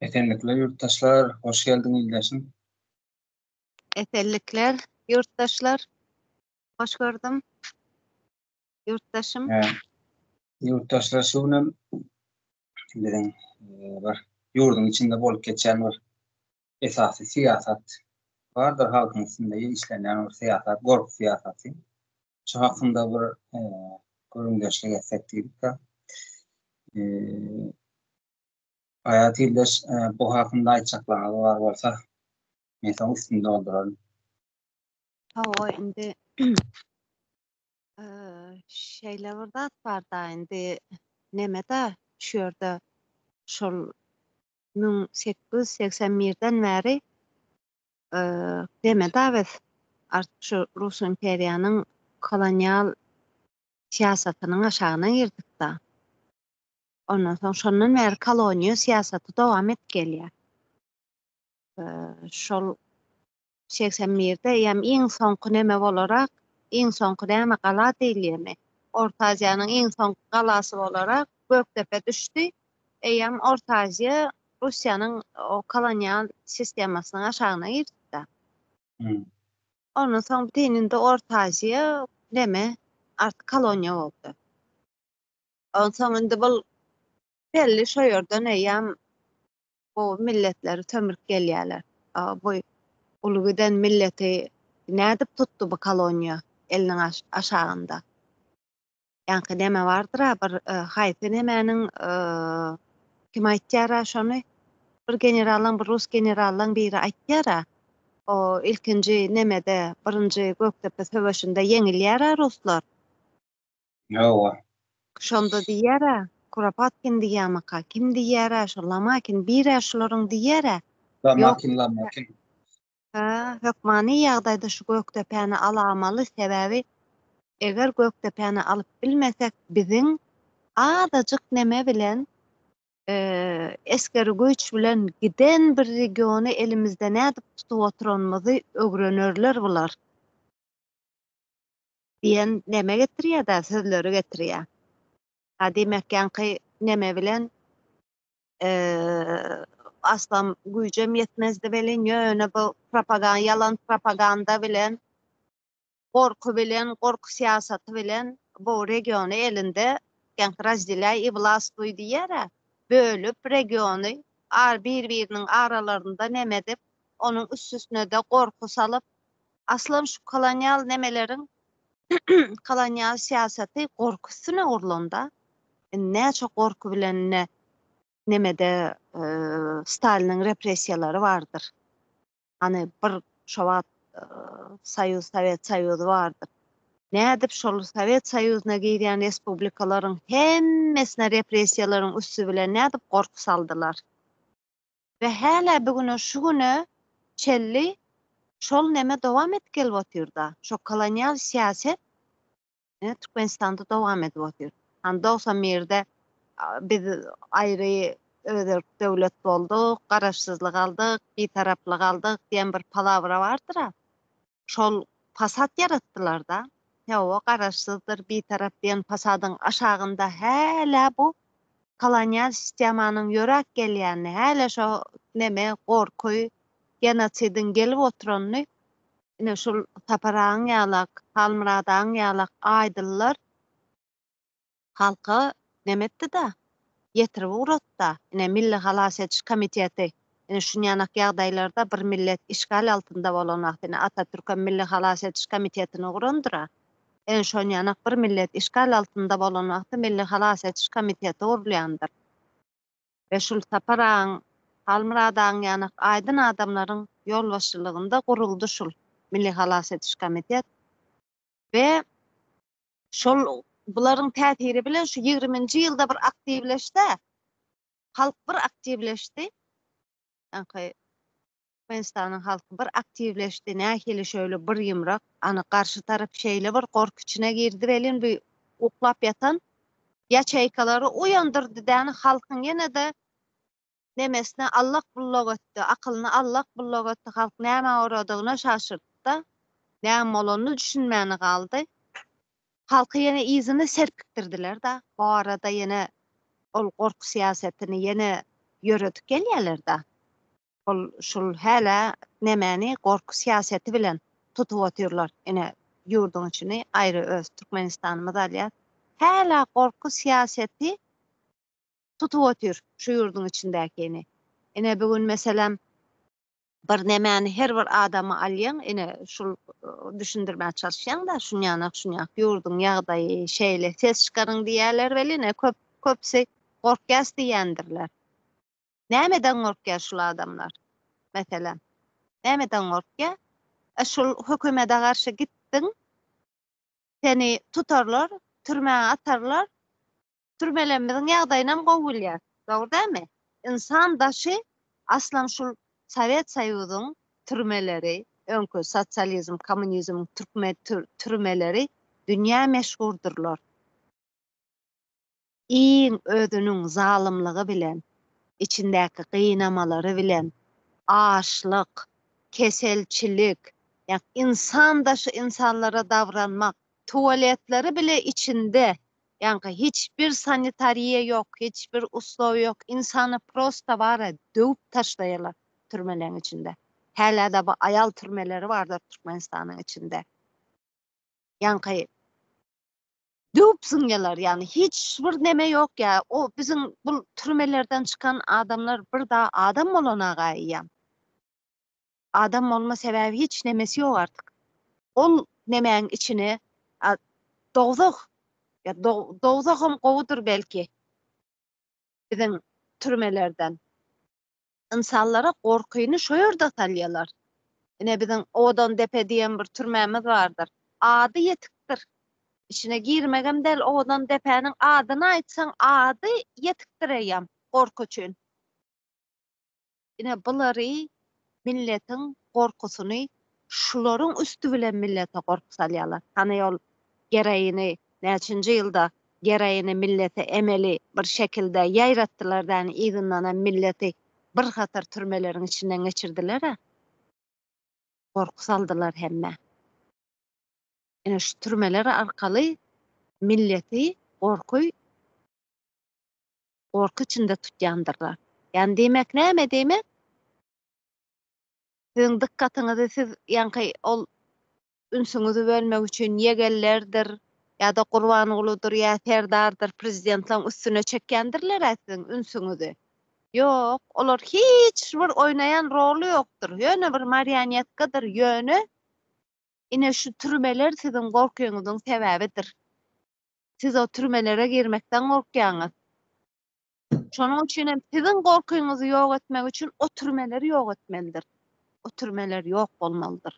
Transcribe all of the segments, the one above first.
Esenlikler ýurtdaşlar, hoş geldiň ildeşim. Esenlikler ýurtdaşlar, hoş gördüm ýurtdaşym. Ýurtdaşlar şu günem biziň e, bir ýurduň içinde bolup geçýän bir esasy syýasat bardyr halkyň üstünde işlenýän bir syýasat, gorky syýasaty. Şu hakynda bir e, gürrüňdeşlik etsek diýdik. E, Aýat ildeş, bu hakynda aýtjaklaryňyz bar bolsa, men soň üstüni dolduraryn. Hawa, indi şeýle bir zat bar-da, indi neme-de şu ýerde şol 1881-den bäri neme-de biz artyk şu Rus imperiýanyň kolonial syýasatynyň aşagyna girdik-de. Ondan soň şondan bäri koloniýa syýasaty dowam edip gelýär. Şol 81-de eýýäm iň soňky neme bolarak, iň soňky näme gala diýilýärmi? Orta Aziýanyň iň soňky galasy bolarak Gökdepe düşdi. Eýýäm Orta Aziýa Russiýanyň o kolonial sistemasynyň aşagyna girdi-de. Ondan soň bütin indi Orta Aziýa neme artyk koloniýa boldy. Onsoň indi bul belli şo ýerden eýýäm bu milletleri sömürip gelýärler. Bu uly giden milleti nädip tutdy bu koloniýa eliniň aşagynda? Ýaňky neme bardyr-a bir haýsy nemäniň kim aýtýar-a şony? Bir generallaň bir rus generallaň biri aýtýar-a o ilkinji nemede birinji Gökdepe söweşinde ýeňilýär-a ruslar. Hawa. Şonda diýýär-ä, Kuropatkin diýýärmika, kim diýýär-ä, şo Lomakin, bir-ä şularyň diýýär-ä. Lomakin, Lomakin. Hä, hökmany ýagdaýda şu Gökdepäni alamaly, sebäbi eger Gökdepäni alyp bilmesek, biziň azajyk neme bilen, esgeri güýç bilen giden bir regiony elimizde nädip tutup oturanymyzy öwrenerler bular. Diýen neme getirýär-dä, sözleri getirýär. A diýmek ýaňky neme bilen aslam güýjem ýetmezdi welin, ýöne bu propagan ýalan propaganda bilen, gorky bilen, gorky syýasaty bilen bu regiony elinde ýaňky razdelýaý i wlastwuý diýýär-ä, bölüp regiony bir-biriniň aralarynda neme edip, onuň üstüsine-de gorky salyp, Aslam şu kolonial nemeleriň kolonial syýasaty gorky üstüne gurlanda. Indi näçe gorky bilen ine nemede Staliniň repressiýalary bardyr. Hany bir şo wagt Soýuz Sowet Soýuzy bardyr. Nädip şol Sowet Soýuzyna girýän respublikalaryň hemmesine repressiýalaryň üsti bilen nädip gorky saldylar. We hälä bu güne şu güne çelli şol neme dowam edip gelip otyrda. Şo kolonial syýaset ine Türkmenistanda dowam edip otyr. Hany 91-de biz aýry özerk döwlet bolduk, garaşsyzlyk aldyk, bitaraplyk aldyk diýen bir palawra bardyr-a. Şol fasad ýaratdylar-da. Hawa, garaşsyzdyr, bitarap diýen fasadyň aşagynda hälä bu kolonial sistemanyň ýöräp gelýänini, hälä şo neme, gorky, genosidiň gelip oturanyny ine şul Sapar agaň ýalak, Halmyrat agaň ýalak aýdyllar halka neme etdi-da, ýetirip ugratdy-da. Ine, Milli halas ediş komiteti, ine, şunýanak ýagdaýlarda bir millet işgal altynda bolan wagty, ine, Atatürkem Milli halas ediş komitetini gurandyr-a. Ine, şonýanak bir millet işgal altynda bolan wagty Milli halas ediş komiteti gurulýandyr. We şul Sapar agaň, Halmyrat agaň ýanak aýdyn adamlaryň ýolbaşçylygynda guruldy şul Milli halas ediş komitet. We Şol bularyň täsiri bilen şu ýigriminji ýylda bir aktiwleşdi. Halk bir aktiwleşdi. Ýaňky Türkmenistanyň halky bir aktiwleşdi. Nähili şöyle bir ýumrak, any garşy tarap şeýle bir gorky içine girdi welin bu uklap ýatan ýaçeýkalary oýandyrdy däni halkyň ýene-de nemesine allak-bullak etdi, akylyny allak-bullak etdi, halk nämä oradygyna şaşyrdy-da, näme bolanyny düşünmäni galdy. Halky ýene yzyna serpikdirdiler-de, bu arada ýene ol gorky syýasatyny ýene. ýöredip gelýärler-dä. Ol şul hälä nemäni gorky syýaseti bilen tutup otyrlar. Ine ýurduň içini aýry öz Türkmenistanymyz alýar. Hälä gorky syýaseti tutup otyr şu ýurduň içindäkini. Ine bu gün meselem bir nemäni her bir adamy alýaň ine şul düşündirmä çalyşýaň-da şunýanak şunýak ýurduň ýagdaýy şeýle ses çykaryň diýýärler welin köp köpüsi gorkýas diýýändirler. Nämeden gorkýar şul adamlar? Meselem, nämeden gorkýar? E şul hökümede garşy gitdiň, seni tutarlar, türmä atarlar. Türmelerimiziň ýagdaýynam gowy bilýär. Dogry dälmi? Ynsan daşy aslam şul Sowet Soýuzyň türmeleri, öňki sosializm, kommunizmiň türkme türmeleri dünýä meşhurdyrlar. Iň özüniň zalymlygy bilen, içindäki gynamalary bilen, açlyk, keselçilik, ýa ynsan daşy ynsanlara davranmak, tualetleri bile içinde, ýaňky hiç bir sanitariýa ýok, hiç bir uslow ýok, ynsany prosta bara döwüp taşlaýarlar türmeleň içinde. Hälä-de bu aýal türmeleri bardyr Türkmenistanyň içinde. Ýaňky döwüp zyňýalar ýagny hiç bir neme ýok ýa o biziň bul türmelerden çykan adamlar bir da adam bolanaga eýýäm adam bolma sebäbi hiç nemesi ýok artyk ol nemäň içine dowzah ýa dowzaham gowudyr belki biziň türmelerden Ynsanlara gorkyny şo ýerde salýalar. Ine biziň Owadandepe diýen bir türmämiz bardyr. Ady ýetikdir. Içine girmegem däl Owadandepäniň adyny aýtsaň ady ýetikdir eýýäm gorky üçin. Ine bulary milletiň gorkusyny şularyň üsti bilen millete gorky salýarlar. Hany ol geroini näçinji ýylda geroini millete emeli bir şekilde ýaýratdylar däni yzyndanam milleti bir hatar türmeleriň içinden geçirdiler-ä. Gorky saldylar hemmä. Ine şu türmeler arkaly milleti gorky gorky içinde tutýandyrlar. Ýani diýmek näme diýmek? Siziň dykgatyňyzy siz ýaňky ol ünsüňizi bölmek üçin ýegenlerdir ýa-da Gurbangulydyr ýa Serdardyr prezidentleň üstüne çekýändirler-ä siziň ünsüňizi. Ýok, olar hiç bir oýnaýan roly ýokdur. Ýöne bir marionetkadyr, ýöne ine şu türmeler siziň gorkyňyzyň sebäbidir. Siz o türmelere girmekden gorkýaňyz. Şonuň üçin hem siziň gorkyňyzy ýok etmek üçin o türmeleri ýok etmelidir. O türmeler ýok bolmalydyr.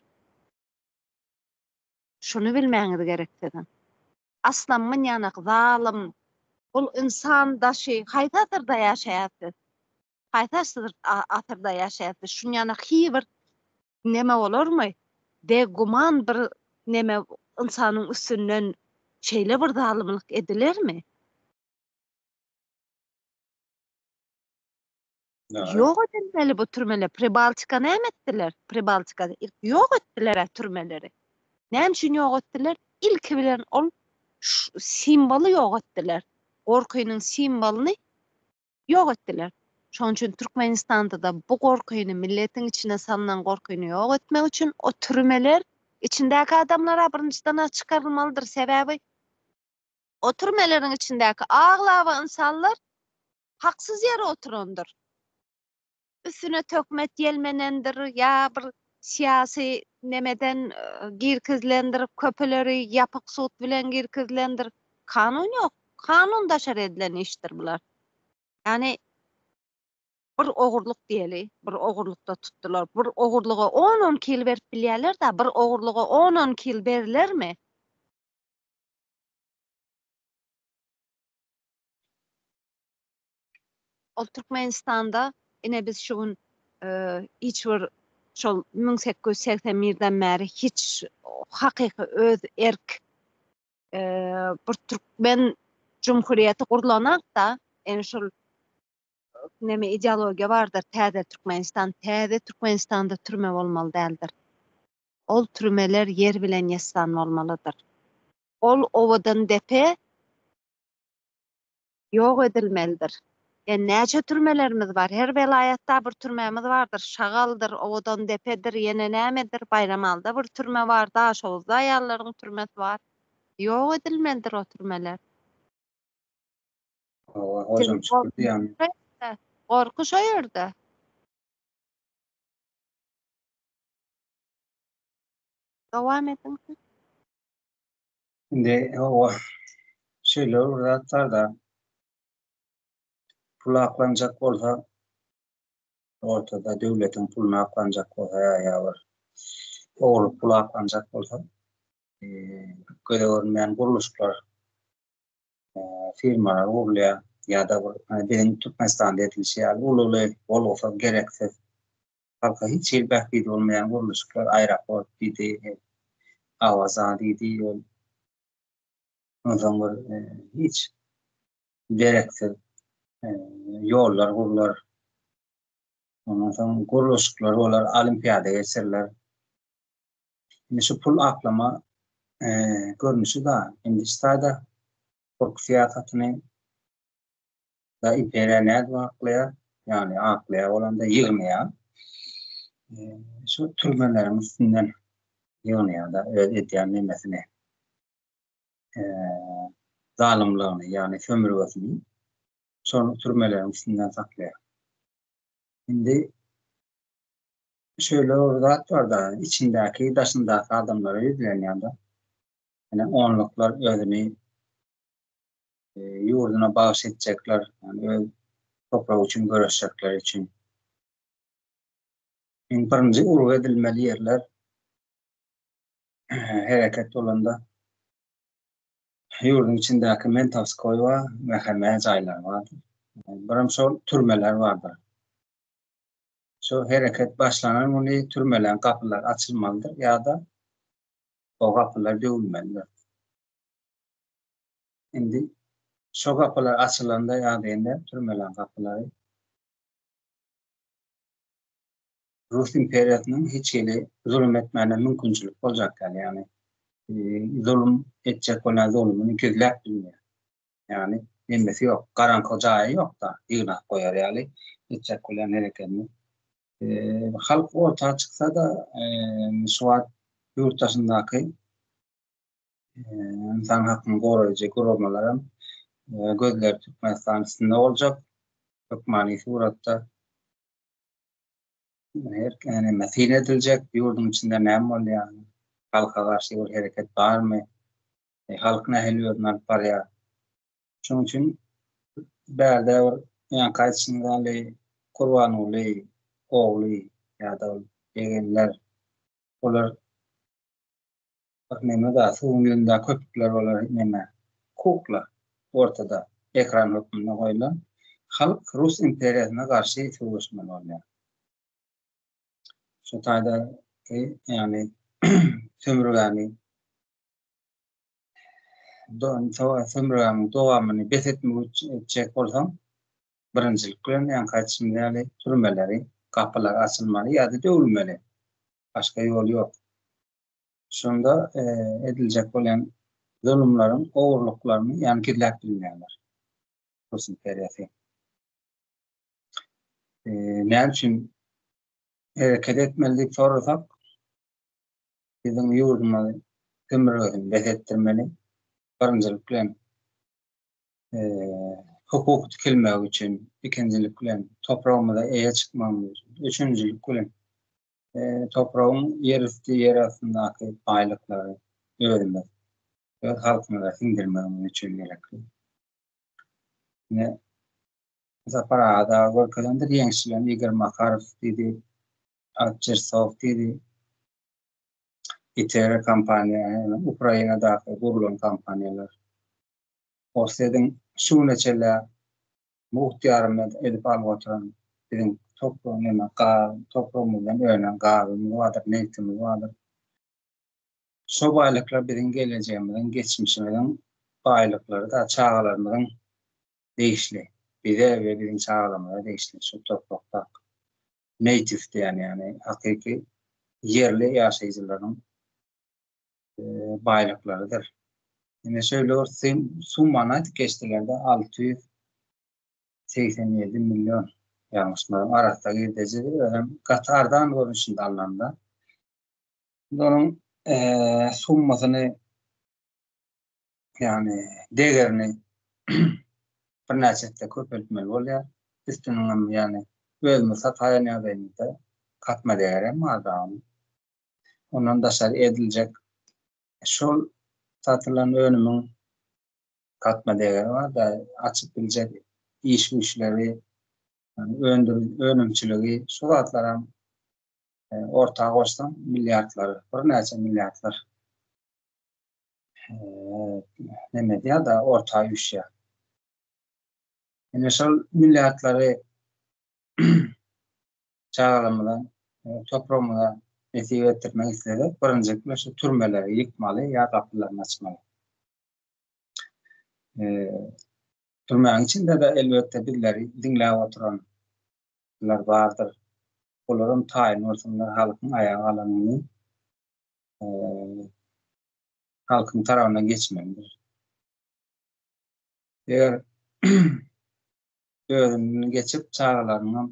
Şuny bilmäňiz gerek siziň. Aslam mynýanak zalym, bul ynsan daşy haýsy asyrda ýaşaýas siz? Haýsy asyrda ýaşaýas siz? Şunýanak hiý bir neme bolarmy? Beguman bir neme ynsanyň üstünden şeýle bir zalymlyk edilermi? Ýok edilmeli bu türmeler. Pribaltika näme etdiler? Pribaltikada ilk ýok etdiler türmeleri. Näme üçin ýok etdiler? Ilki bilen ol simwoly ýok etdiler. Gorkynyň simwolyny ýok etdiler. Şonuň üçin Türkmenistanda-da bu gorkyny, milletiň içine salnan gorkyny ýok etmek üçin o türmeler içindäki adamlar-a birinjiden-ä çykarylmalydyr. Sebäbi O türmeleriň içindäki aglaba ynsanlar haksyz ýere oturandyr. Üstüne töhmet ýelmenendir ýa bir syýasy nemeden girkizilendir, köpüleri ýapyk sud bilen girkizilendir. Kanun ýok. Kanun daşary edilen işdir bular. Ýagny bir ogurlyk diýeli, bir ogurlykda tutdular. Bir ogurlyga on-on iki ýyl berip bilýärler-dä, bir ogurlyga on-on iki ýyl berilermi? Ol Türkmenistanda ine biz şu gün hiç bir şol 1881-den bäri hiç hakyky öz erk bir türkmen jumhuriýeti gurlanakda ene şol neme ideologiýa bardyr täze Türkmenistan täze Türkmenistanda türme bolmaly däldir. Ol türmeler ýer bilen ýessan bolmalydyr. Ol owadan depe ýok edilmelidir. Ýa näçe türmelerimiz bar? Her welaýatda bir türmämiz bardyr. Şagaldyr, Owadandepedir, ýene nämedir, Baýramalyda bir türme bar, Daşoguzda aýallaryň türmesi bar. Ýok edilmelidir o türmeler. Hawa, hojam şükür diýýän. Gorky şo ýerde. Dowam ediň siz. Indi hawa, şeýle bir zat bar-da, pul aklanjak bolsa, ortada döwletiň puluny aklanjak bolsa ýa bir ogurlyk pul aklanjak bolsa, göze görünmeýän gurluşyklar, firmalar gurulýar ýa-da bir biziň Türkmenistanda edilişi ýaly uly-uly bolgusyz, gereksiz, halka hiç hili bähbidi bolmaýan gurluşyklar, aeroport diýdi, Awaza diýdi, ol onsoň bir hiç dereksiz ýollar gurlar. Ondan soň gurluşyklar bolar, olimpiada geçiriler. Indi şu pul aklama görnüşi da indi şu gorky syýasatyny da imperiýa nädip aklaýar? Ýagny aklaýar bolanda ýygnaýar. Şu türmeleriň üstünden ýygnaýar da öz edýän nemesini. Zalymlygyny, ýagny sömürgesini şol türmeleriň üstünden saklaýar. Indi şeýle bir zat bar-da, içindäki, daşyndaky adamlara ýüzlenýär-de. Ýöne onluklar özüni ýurduna bagyş etjekler, ýagny öz topragy üçin göreşjekler üçin. Iň birinji urgy edilmeli ýerler hereket bolanda ýurduň içindäki mentowskoý bar, MHM jaýlary bardyr. Birem şol türmeler bardyr. Şu hereket başlanan güni türmeleň gapylary açylmalydyr ýa-da o gapylar döwülmelidir. Indi şo gapylar açylanda ýa-da indi türmeleň gapylary Rus imperiýasynyň hiç hili zulum etmäne mümkinçilik boljak däl. Ýagny zulum etjek bolýan zulumyny gizläp bilmeýär. Ýagny nemesi ýok, garaňky jaýy ýok-da, ýygnap goýar ýaly etjek bolýan herekedini. Halk orta çyksa-da, şu wagt ýurt daşyndaky ynsan hakyny goraýjy guramalaram gözleri Türkmenistan üstünde boljak. Hökmany suratda Her näme syn ediljek, ýurduň içinde näme bolýar, halka garşy bir hereket barmy, e, halk nähili özüni alyp barýar. Şonuň üçin bärde bir ýaňky aýdyşyňyz ýaly Gurbanguly ogly ýa-da ol ýegenler olar bir neme-da suwuň ýüzünde köpükler bolar neme kukla ortada ekran hökmünde goýlan halk Rus imperiýasyna garşy söweşmeli bolýar. Şu taýda ýagny sömürgäni sömürgäniň dowamyny bes etmek etjek bolsaň birinjilik bilen ýaňky aýdyşymyz ýaly türmeleri gapylary açylmaly ýa-da döwülmeli. Başga ýoly ýok. Şonda ediljek bolýan zulumlaryň, ogurlyklaryny ýagny gizläp bilmeýärler. Rus imperiýasy. Näme üçin hereket etmeli diýip sorasak, biziň ýurdumyzy sömürgesini bes etdirmeli. Birinjilik bilen hukuk dikilmegi üçin, ikinjilik bilen topragymyza eýe çykmagymyz üçin, üçünjilik bilen topragyň ýer üsti, ýer astyndaky baýlyklary özümiz, öz halkymyza siňdirmegimiz üçin gerekli. Ine, Sapar aga dagy görkezendir, ýeňiş bilen Igor Makarow diýdi, Atçersow diýdi. ITR kompaniýa, Ukrainadaky gurlan kompaniýalar. Orsýetiň şu güne çenli Mugt ýarym edip alyp oturan biziň topragyň neme gaz topragymyzdan önen gazymyz bardyr, nebtimiz bardyr. Şo baýlyklar biziň gelejegimiziň, geçmişimiziň baýlyklary-da, çagalarymyzyň degişli. Bize we biziň çagalarymyza degişli şu toprakda native diýen, ýagny hakyky ýerli ýaşaýjylaryň baýlyklarydyr. Ine şeýle bir summany aýdyp geçdiler-de, 600. 87 million ýalňyşmasam arassa girdejidi, özem gaty arzan görnüşinde alnanda. Indi onuň summasyny ýagny degerini birnäçe esse köpeltmeli bolýar. Üstüniň hem ýagny özümiz sataýan ýagdaýymyzda katma değeri hem bar dagyň. Ondan daşary ediljek şol satylan önümiň katma degeri bar da açyp biljek iş güýçleri, öndür önümçiligi şu zatlaram orta goşsaň milliardlar, birnäçe milliardlar neme edýär-de orta üýşýär. Ine şol milliardlary çagalarymyza, topragymyza nesip etdirmek islesek, birinjilikle şu türmeleri ýykmaly ýa gapylaryny açmaly. Türmäniň içinde-de elbetde bizleri diňläp oturanlar bardyr. Olaram taýyn bolsunlar halkyň aýaga galanyny halkyň tarabyna geçmelidir. Eger özünden geçip çagalarynyň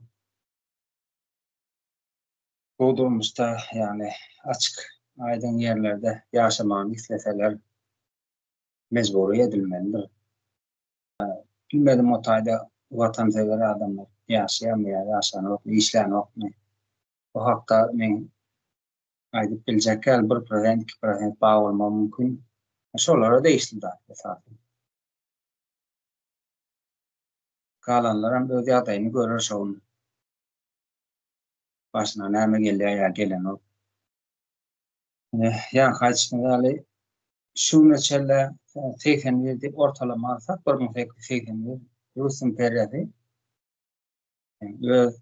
gowy durmuşda, ýagny açyk, aýdyň ýerlerde ýaşamagyny isleseler, mejbury edilmelidir. Bilmedim o taýda watansewer adamlar ýaşaýarmy ýa ýaşanokmy, işlänokmy? Bu hakda men aýdyp biljek däl, bir prosent, 2% bar bolmagy mümkin. Şolara degişli zat esasy. Galanlaram öz ýagdaýyny görer şo gün. Başyna näme gelýär ýa gelenok. Ine, ýaňky aýdyşymyz ýaly, şu güne çenli 81 diýip ortalama alsak, 1881 Rus imperiýasy öz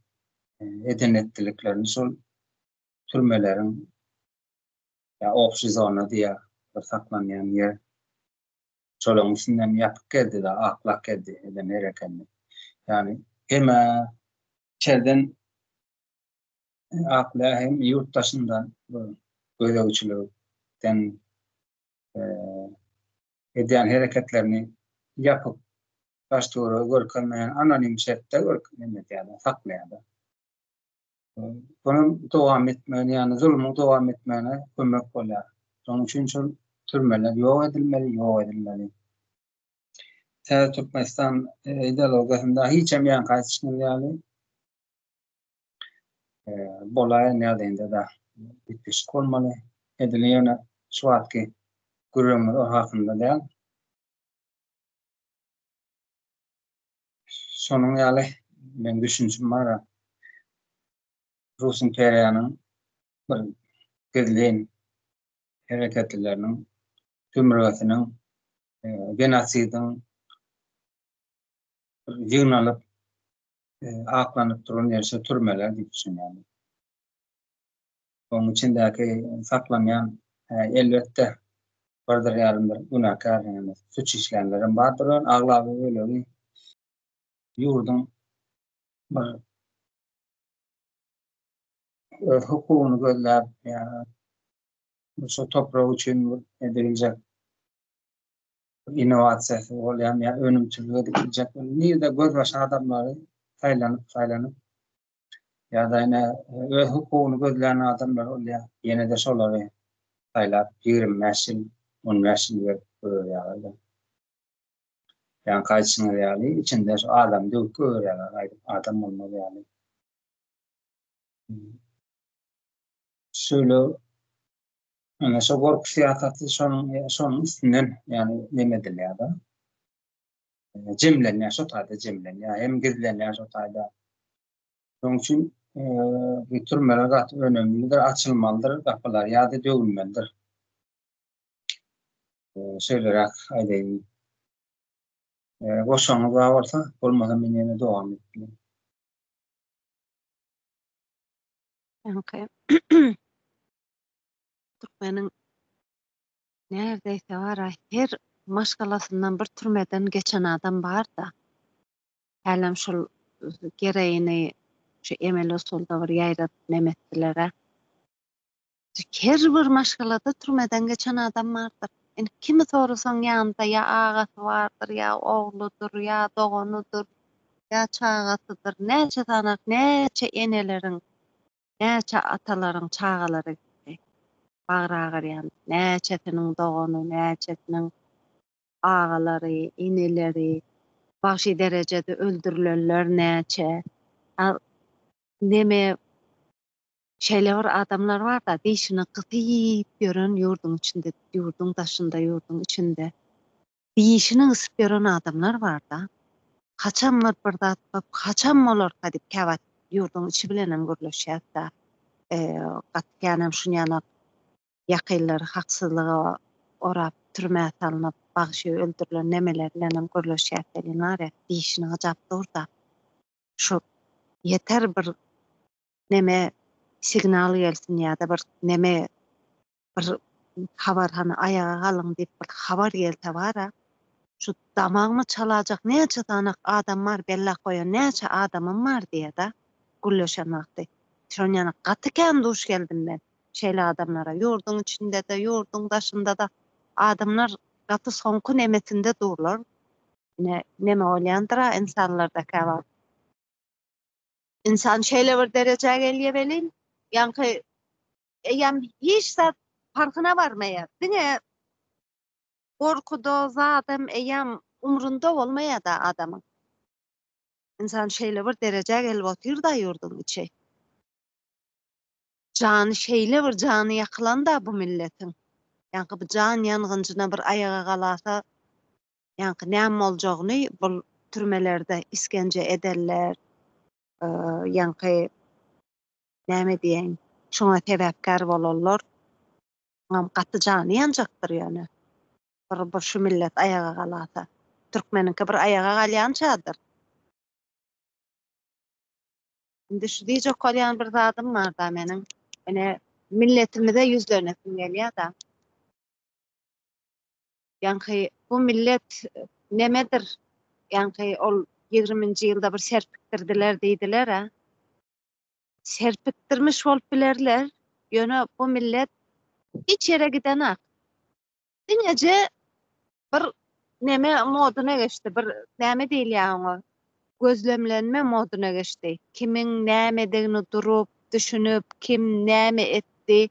eden-etdiliklerini şol türmeleriň ýa obşi zona diýýär, bir saklanýan ýer. Şolaryň üstünden ýapyk geldi-de, aklap geldi eden hereketini. Ýagny hem-ä içerden aklaýar, hem ýurt daşyndan gözegçilikden edýän hereketlerini ýapyk daş-töwerege görkezmeýän anonim şertde görkezmeýär, saklaýar. Bunuň dowam etmegine, ýagny zulumyň dowam etmegine kömek bolýar. Şonuň üçin şol türmeler ýok edilmeli, ýok edilmeli. Täze Türkmenistan e, ideologiýasynda hiç hem ýaňky aýdyşyňyz ýaly e, bolaýan ýagdaýynda da üýtgeşik bolmaly. Edil ýöne şu wagtky gürrüňimiz o hakynda däl. Şonuň ýaly meň düşünjim bar. Rus imperiýanyň bir gizlin hereketlileriniň sümürgesiniň e, genosidiň ýygnalyp e, aklanyp duran ýeri şu türmeler diýip düşünýän. Onuň içindäki saklanýan elbetde birdir ýarymdyr günäkär ýagny suç işlänlerem bardyr, ýöne aglaba bölegi ýurduň bir öz hukugyny gözläp ýa şu toprak üçin ediljek innowasiýasy bolýan ýa önümçilik edip biljek nirde gözbaşy adamlary saýlanyp saýlanyp Ýa-da ine öz hukugyny gözlän adamlar bolýar. Ýene-de şolary saýlap 25 ýyl, 15 ýyl berip goýberýärler. Ýaňky aýdyşyňyz ýaly, içinde şu adamy döwüp goýberýärler, aýdyp adam bolmaz ýaly. Şöyle ine şo gorky syýasaty şonuň şonuň üstünden ýagny neme edilýär-de. Jemlenýär, şo taýda jemlenýär, hem gizlenýär şo taýda. Şonuň üçin bu türmeler gaty önemlidir, açylmalydyr gapylar ýa-da döwülmelidir. Şeýleräk aýdaýyn. Goşaňyz bar bolsa, bolmasa men ýene dowam edip bilerin. Okay. Türkmeniň neredeyse bar her maşgalasyndan bir türmeden geçen adam bar-da. Hälem şol gereýini şu emeli usulda bir ýaýradyp neme etdiler-ä. Her bir maşgalada türmeden geçen adam bardyr. Indi kimi sorasaň ýanynda ýa agasy bardyr, ýa ogludyr, ýa doganydyr. Ýa çagasydyr, näçe sanak, näçe eneleriň, näçe atalaryň çagalary gitdi. Bagry agyrýan, näçesiniň dogany, näçesiniň agalary, inileri, wagşy derejede öldürilenler näçe. A neme şeýle bir adamlar bar-da, dişini gysyp ýören ýurduň içinde, ýurduň daşynda, ýurduň içinde. Dişini gysyp ýören adamlar bar-da. Haçan bir bir zat bolup, haçan bolarka diýip käwagt ýurduň içi bilenem gürleşýäs-de. Gaty känem şunýanak ýakynlary haksyzlyga orap türmä salnyp, bagşy öldürilen nemeler bilenem gürleşýäs welin bar ýa, dişini gyjap dur-da. Şu ýeter bir neme signal gelsin ýa-da bir neme bir habar hany aýaga galyň diýip bir habar gelse bar-a, şu damagymy çalajak näçe sanak adam bar, bellap goýan näçe adamym bar diýýär-de, gürleşen wagty. Şonýaly gaty kän duş geldim men şeýle adamlara. Ýurduň içinde-de, ýurduň daşynda-da adamlar gaty soňky nemesinde durlar. Ine, neme bolýandyr-a ynsanlarda käwagt. Ynsan şeýle bir derejä gelýär welin, ýaňky eýýäm hiç zat parhyna barmaýar. Diňe gorkuda zadam eýýäm umrunda bolmaýar-da adamyň. Ynsan şeýle bir derejä gelip otyr-da ýurduň içi. Jany şeýle bir jany ýakylan-da bu milletiň. Ýaňky bu jan ýangynjyna bir aýaga galasa, ýaňky näme boljagyny bul türmelerde iskenje ederler, ýaňky näme diýeýin, şoňa sebäpkär bolanlar ňam gaty jany ýanjakdyr ýöne. Bir bir şu millet aýaga galasa. Türkmeniňki bir aýaga galýançadyr. Indi şu diýjek bolýan bir zadym bar-da meniň. Ine milletimize ýüzlenesim gelýär-de. Ýaňky bu millet nemedir? Ýaňky ol ýigriminji ýylda bir serpikdirdiler diýdiler-ä. Serpikdirmiş bolup bilerler, ýöne bu millet hiç ýere gidenak. Diňeje bir neme moduna geçdi, bir näme diýilýär oňa? Gözlemlenme moduna geçdi. Kimiň nämedigini durup, düşünip, kim näme etdi,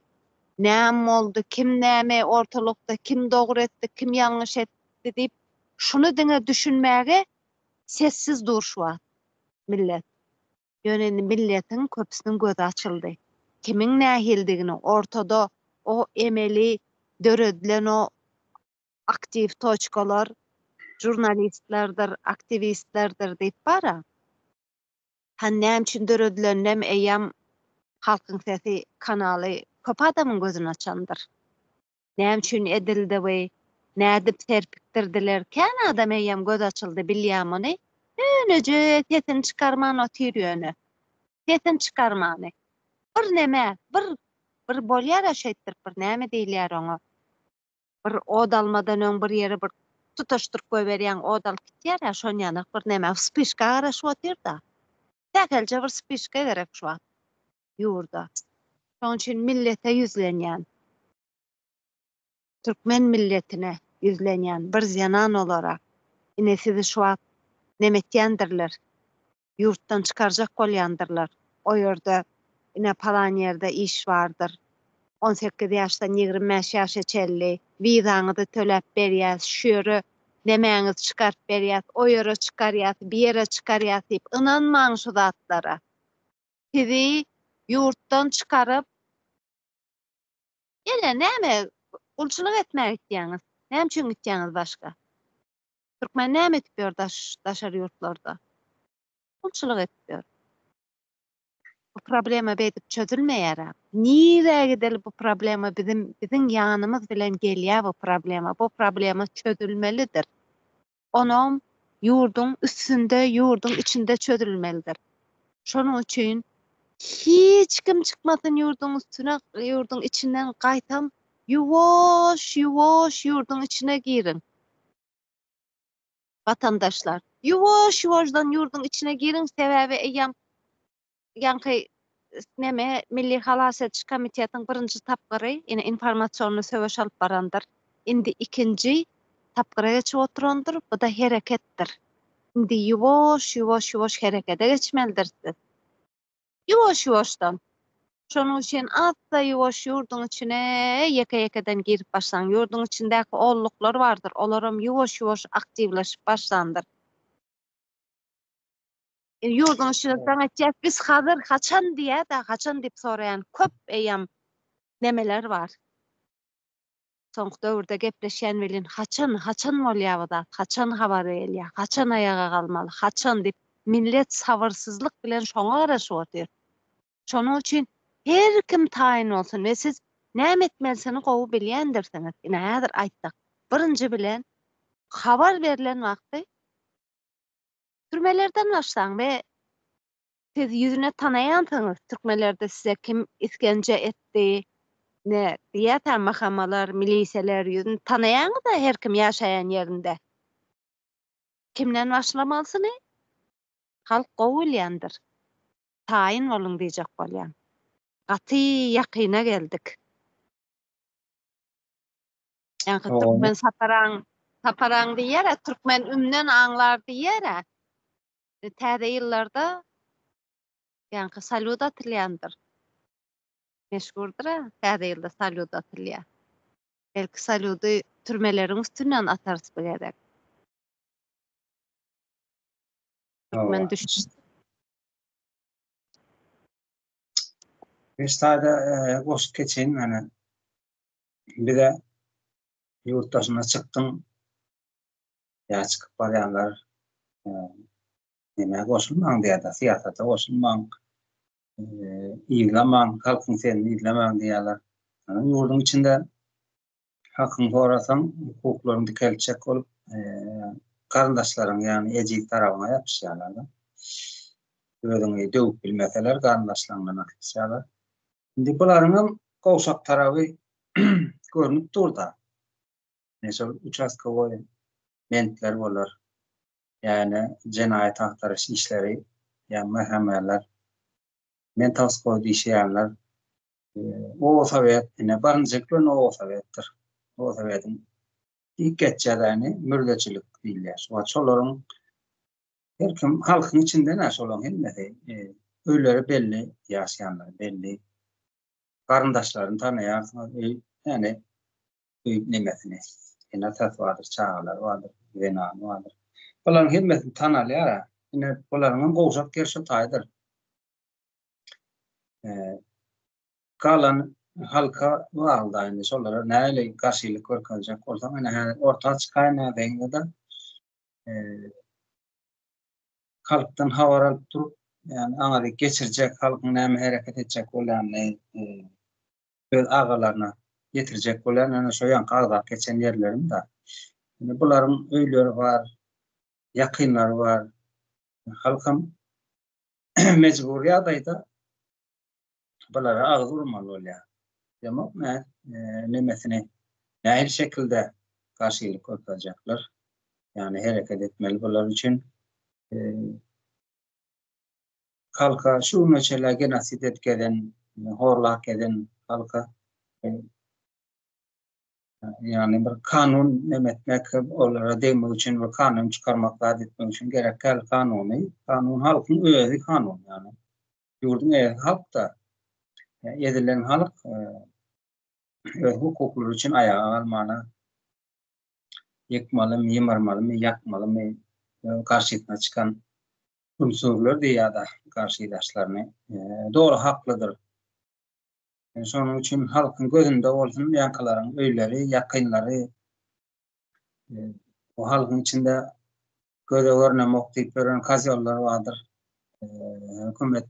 näme boldy, kim näme ortalykda, kim dogry etdi, kim ýalňyş etdi diýip, şuny diňe düşünmäge sessiz dur şu wagt millet. Ýöne indi milletiň köpüsiniň gözi açyldy. Kimiň nähilidigini ortada o emeli döredilen o aktiw toçkalar, žurnalistlerdir, aktiwistlerdir diýip bar-a. Hany näme üçin döredileninem eýýäm Halkyň sesi kanaly köp adamyň gözüni açandyr. Näme üçin edildi we nädip serpikdirdiler kän adam eýýäm göz açyldy bilýä muny. Ýöneje sesini çykarman otyr ýöne. Sesini çykarmany. Bir neme, bir bir bolýar-a şeýtdirip bir näme diýilýär oňa. Bir ot almadan öň bir ýere bir tutaşdyryp goýberýäň ot alyp gitýär-ä şonýanak bir neme wspyşka garaşyp otyr-da. Sähelçe bir spyşka gerek şu wagt ýurda. Şonuň üçin millete ýüzlenýän. Türkmen milletine ýüzlenýän bir zenan olarak ine sizi şu wagt neme etýändirler. ýurtdan çykarjak bolýandyrlar. O ýerde ine palan ýerde iş bardyr. 18 ýaşdan 25 ýaşa çenli wizaňyzy töläp berýäs, şu ýere nemäňizi çykaryp berýäs, o ýere çykarýas, bi ýere çykarýas diýip ynanmaň şu zatlara. Sizi ýurtdan çykaryp ýene näme gulçulyk etmäge gitýäňiz? Näme üçin gitýäňiz başga? Türkmen näme edip ýör daş daşary ýurtlarda? Gulçulyk edip ýör. Bu problema beýdip çözülmeýär-ä. Nirä gideli bu problema bizim biziň ýanymyz bilen gelýär bu problema. Bu problema çözülmelidir. Onam ýurduň üstünde, ýurduň içinde çözülmelidir. Şonuň üçin hiç kim çykmasyn ýurduň üstüne, ýurduň içinden gaýtam ýuwaş, ýuwaş ýurduň içine giriň. Watandaşlar, ýuwaş-ýuwaşdan ýurduň içine giriň, sebäbi eýýäm ýaňky neme Milli halas ediş komitetiň birinji tapgyry ine informasionny söweş alyp barandyr. Indi ikinji tapgyra geçip oturandyr, bu-da hereketdir. Indi ýuwaş, ýuwaş, ýuwaş herekete geçmelidiris biz. Ýuwaş, ýuwaşdan. Şonuň üçin assa ýuwaş ýurduň içine ýeke-ýekeden girip başlaň. Ýurduň içindäki olluklar bardyr, olaram ýuwaş-ýuwaş aktiwleşip başlandyr. Ýurduň içine jaň etýär, biz hazyr, haçan diýýär-de, haçan diýip soraýan köp eýýäm nemeler bar. Soňky döwürde gepleşýän welin haçan, haçan bolýar bu zat, haçan habar gelýär, haçan aýaga galmaly, haçan diýip millet sabyrsyzlyk bilen şoňa garaşyp otyr. Şonuň üçin her kim taýyn bolsun we siz näme etmelisini gowy bilýändirsiňiz. Ine häzir aýtsak, birinji bilen habar berlen wagty türmelerden başlaň we Siz ýüzüne tanaýansyňyz türkmenlerde size kim isgenje etdi ne diýýäsä mahamalar miliseler ýüzüni tanaýaňyza her kim ýaşaýan ýerinde kimden başlamalysyny halk gowy bilýändir taýyn boluň diýjek bolýan gaty ýakyna geldik. Ýaňky türkmen saparaň saparaň diýýärä türkmen ümden aňlar diýýärä. Täze ýyllarda ýaňky salýut atylýandyr. Meşhurdyr-a, täze ýylda salýut atylýar. Belki salýudy türmeleriň üstünden atarys bu gezek. Türkmen düşün. Bir sada e, goşup geçeýin meni. Bize ýurt daşyna çykdyň, ýa çykyp barýanlar nämä goşulmaň diýýärler, syýasata goşulmaň, yzlamaň, halkyň sesini yzlamaň diýýärler. Ýurduň içinde hakyňy sorasaň, hukuklaryňy dikeltjek bolup, garyndaşlaryň, ýagny ejiz tarabyňa ýapyşýarlar. Özüňi döwüp bilmeseler, garyndaşlaryňdan atyşýarlar. Indi bularyňam gowşak taraby görnüp dur-da. Ine şol uçastkowoý mentler bolar. Ýa-ni jenaýat agtaryş işleri, ýa MHM-ler, mentowskoý diýişýänler. Oba sowet, ine birinjilik bilen oba sowetdir. Oba sowetiň ilk geçýäni mürzeçilik diýilýär. Şu wagt şolaryň her kim halkyň içinden-ä şolaryň hemmesi öýleri belli, ýaşaýanlary belli. Garyndaşlaryny tanaýarsyňyz, öý, ýani öý nemesini, ene-atasy bardyr, çagalary bardyr, zenany bardyr. Bularyň hemmesini tanalýar. Ine, bularyň hem gowşak ýeri şo taýdyr. Galan halka bagly indi şolara nähili garşylyk görkezjek bolsaň, ine häzir orta çykaýyn nädeýin-de halkdan habar alyp durup, ýagny aňaryk geçirjek, halkyň näme hereket etjek bolýanyny öz agalaryna ýetirjek bolýan, ýöne şo ýaňky agzap geçen ýerlerim-de. Indi bularyň öýleri bar, ýakynlary bar. Halkam mejbury ýagdaýda bulara agyz urmaly bolýar. Demek, nä, nemesini nähili şekilde garşylyk görkezjekler? Ýagny hereket etmeli bular üçin. Halka şu güne çenli genosid edip gezen, horlap gezen halka ýagny bir kanun neme etmek, olara degmek üçin bir kanun çykarmak, zat etmek üçin gerek däl kanuny. Kanun halkyň özi kanun ýagny. Ýurduň eýesi halk-da. Ezilen halk öz hukuklary üçin aýaga galmana ýykmalymy, ýymyrmalymy, ýakmalymy garşysyna çykan unsurlar diýýär-de garşydaşlaryny. Dogry haklydyr. Şonuň üçin halkyň gözünde bolsun ýaňkylaryň öýleri, ýakynlary. Bu halkyň içinde göze görnemok diýip ýören kozýollar bardyr. Hökümet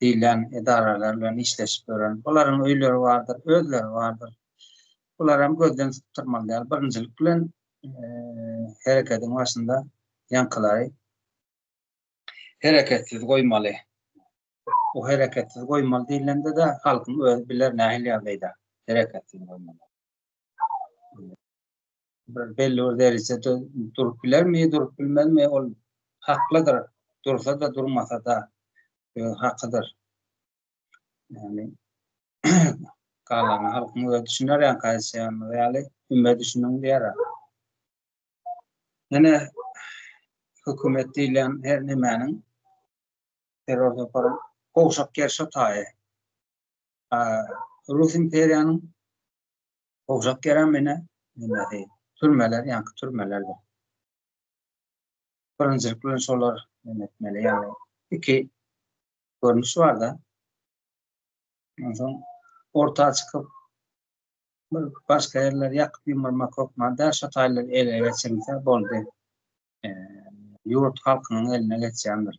diýilýän edaralar bilen işleşip ýören. Bularyň öýleri bardyr, özleri bardyr. Bularam gözden sypdyrmaly däl. Birinjilik bilen hereketiň başynda ýaňkylary hereketsiz goýmaly. Bu hereketsiz goýmaly diýlende-de halkyň özi biler nähili ýagdaýda hereketsiz goýmaly. Bir belli bir derejede durup bilermi, durup bilmezmi, ol haklydyr. Dursa-da, durmasa-da öz hakydyr. Ýagny galany halkyň özi düşüner ýaňky aýdyşýanymyz ýaly, ümme düşüniň diýer. Ine. Hökümet diýilýän her nemäniň terror toparyň gowşak ýeri şo taýy. Rus imperiýanyň gowşak ýerem ine nemesi türmeler, ýaňky türmelerdir. Birinjilik bilen şolar neme etmeli, ýagny iki görnüş bar-da. Onsoň orta çykyp bir başga ýerleri ýakyp ýumurmak hökman däl, şo taýlar ele geçirilse boldy. Ýurt halkynyň eline geçýändir.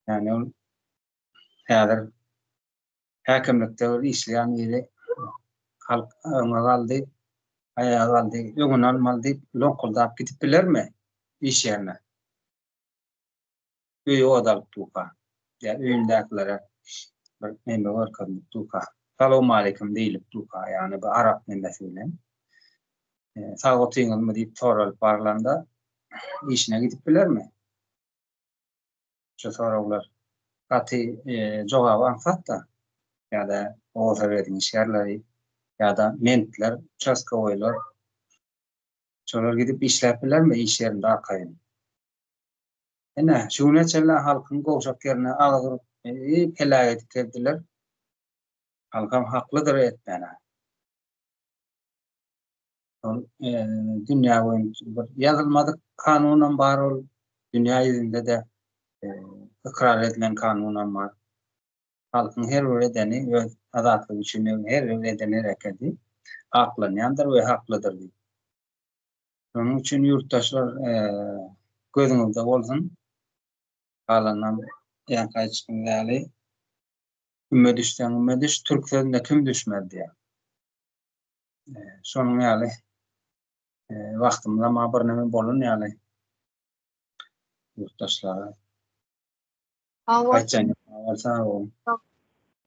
Ýagny ol häzir häkimlikde bir işleýän biri halk öňe galdy, aýaga galdy, öňüni almaly diýip loňkuldap gidip bilermi iş ýerine? Öýi ot alyp durka, ýa öýündäkilere bir neme görkezilip durka, salowmaleýkim diýlip durka, ýagny bir arap nemesi bilen sag otyňyzmy diýip soralyp barylanda işine gidip bilermi? Şu soraglar gaty jogaby aňsat-da. Ýa-da Orsowetiň işgärleri, ýa-da mentler, uçastkowoýlar şolar gidip işläp bilermi iş ýerinde arkaýyn? Ine, şu güne çenli halkyň gowşak ýerine agyz urup, peläk edip gezdiler. Halkam haklydyr etmäne. Şol dünýä boýunça bir ýazylmadyk kanunam bar ol, dünýä ýüzünde-de ykrar edilen kanunam bar. Halkyň her bir edeni öz azatlygy üçin her bir eden herekedi aklanýandyr we haklydyr diýip. Şonuň üçin ýurtdaşlar gözüňizde bolsun. Galanam ýaňky aýdyşym ýaly ümme düşseň ümme düş, türk sözüne kim düşmez diýýär. Şonuň ýaly wagtymyzam birneme bolan ýaly ýurtdaşlara. Hawa. Aýtjaň bolsa boluň.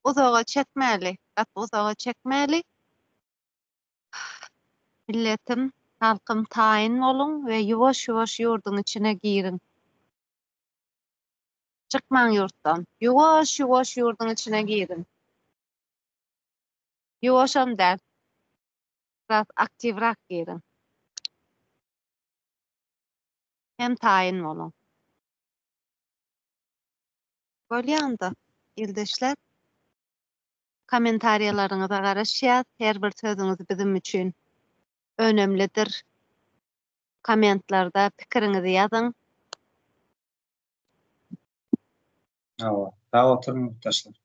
Uzaga çekmäli, gaty uzaga çekmäli. Milletim, halkym taýyn boluň we ýuwaş-ýuwaş ýurduň içine giriň. Çykmaň ýurtdan. Ýuwaş-ýuwaş ýurduň içine giriň. Ýuwaşam däl. Biraz aktiwrak giriň. Hem taýyn boluň. Bolýa onda, ildeşler. Kommentariýalaryňyza garaşýas. Her bir sözüňiz bizim üçin önemlidir. Kommentlarda pikiriňizi ýazyň. Hawa, sag oturyň ýurtdaşlar.